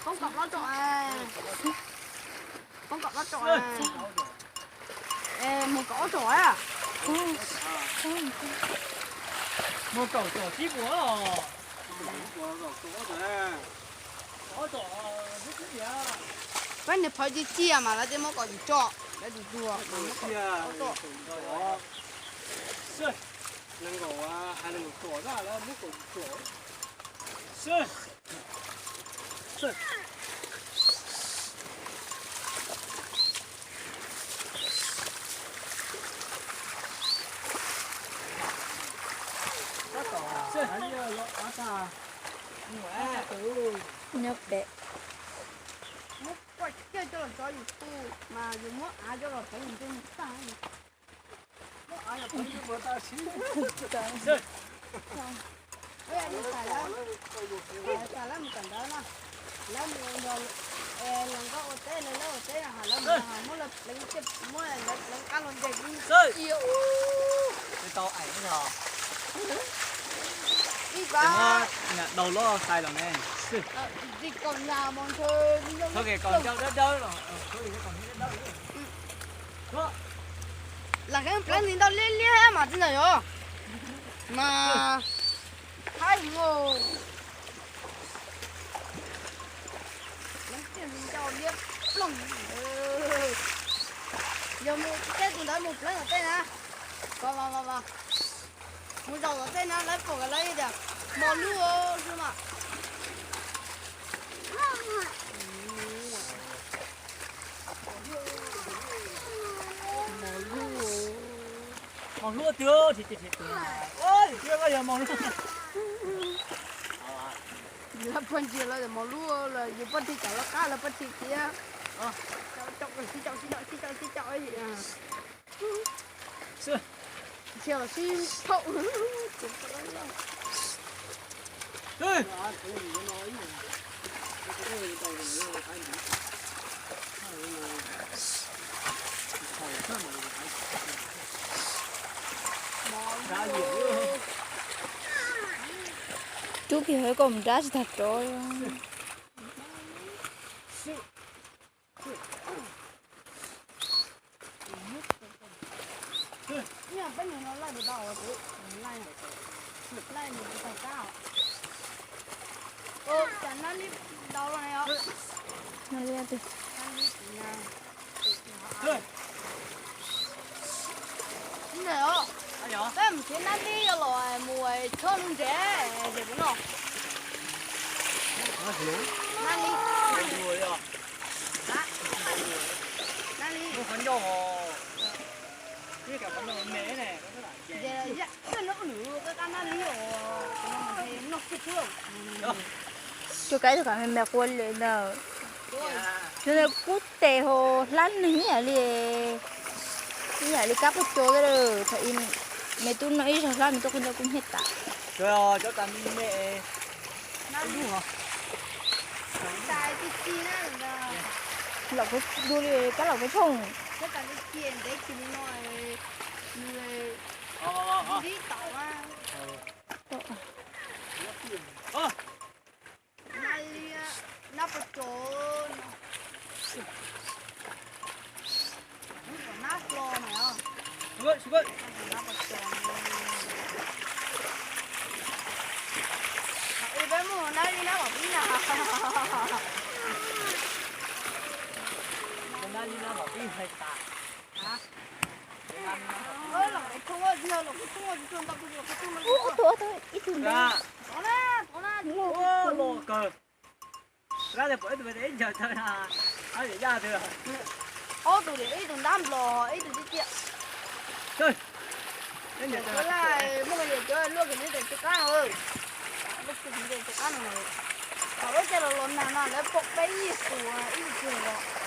Poob kom plaub tsom, poob kom plaub tsom, mus kom ob tsom a. Mus kom tsom tib puas os. Peb niag phawv ciaj ciaj mas lawv tias muab kom yus tso, lawv tus tuag mas muab kom tso. Nyob pem. Muab koj coj coj los tso YouTube mas yus muab av coj los teev yus ntsej muag tag. Lawv mus kawm ntawv na, lawv mus nrog hluas nkauj ua teb, lawv ua teb ho lawv mus ho muab lawv pleev, muab lawv pleev qab los ntes kuv cia ub. Tau aim ib, ib pab. Daug loj sai los ne. Tsis kaum nyas mos ntshe txhob kev kaus ncauj dawb dawb los. Lam Kheeb pleev li ntau liab liab mas tsis ntawd yog mas haib heev. Pleev tiag li ncauj liab ploog. Yog mus tej tus ntawd mus pleev tom tej na. Los los los los. Mus zaum tom tej na lawv pom lawv tias mos lub xwb mas. Mos lub, mos lub twg thiab, twb yog mos lub. Lawv pog ntsia lawv mos lub, yus poj thim cov loj qab lawv poj thim tias. Sib caum sib caum sib caum sib caum. Ntsia los sib phaum. Tub kiag hauv kom nrab tsis tag rov. Peb nws no laij puas tau, laij, laij nws puas tau kab. Cas nab lib ntau los ne os. Nab lib, nab lib. Ntawm os, peb mus khiav nab lib los mus tshov lub ntses ces puas noj. Nab lib, nab lib. Nab lib. Cua kab tus kav me me qua li ntawd. Cua ntawd kub tes ho hlab neeg ib yam li, ib yam li kab puab cua thiab lawm. Thaum ub me tub noj ib zaug hlab nws tuaj qhov ncauj kub hnyiab tas. Lom kuv du li kab lom kuv thooj. Nab liab, nab pov tso, nab hlo na. Peb mus nab liab nab pom pib na. Nab liab nab pom Ub, tus, tus, ib tug ntawd. Los kawg. Rab tias pom ib tug ib ncaws tawg na, yaj twg. Ob tug, ib tug ntab nplos, ib tug tiag tiag. Muaj yam cov luaj kws neb tes rov qab, luaj kws neb tes rov qab no. Thaum lub caij los los nag no lawv pom peb ib tug ib tug los.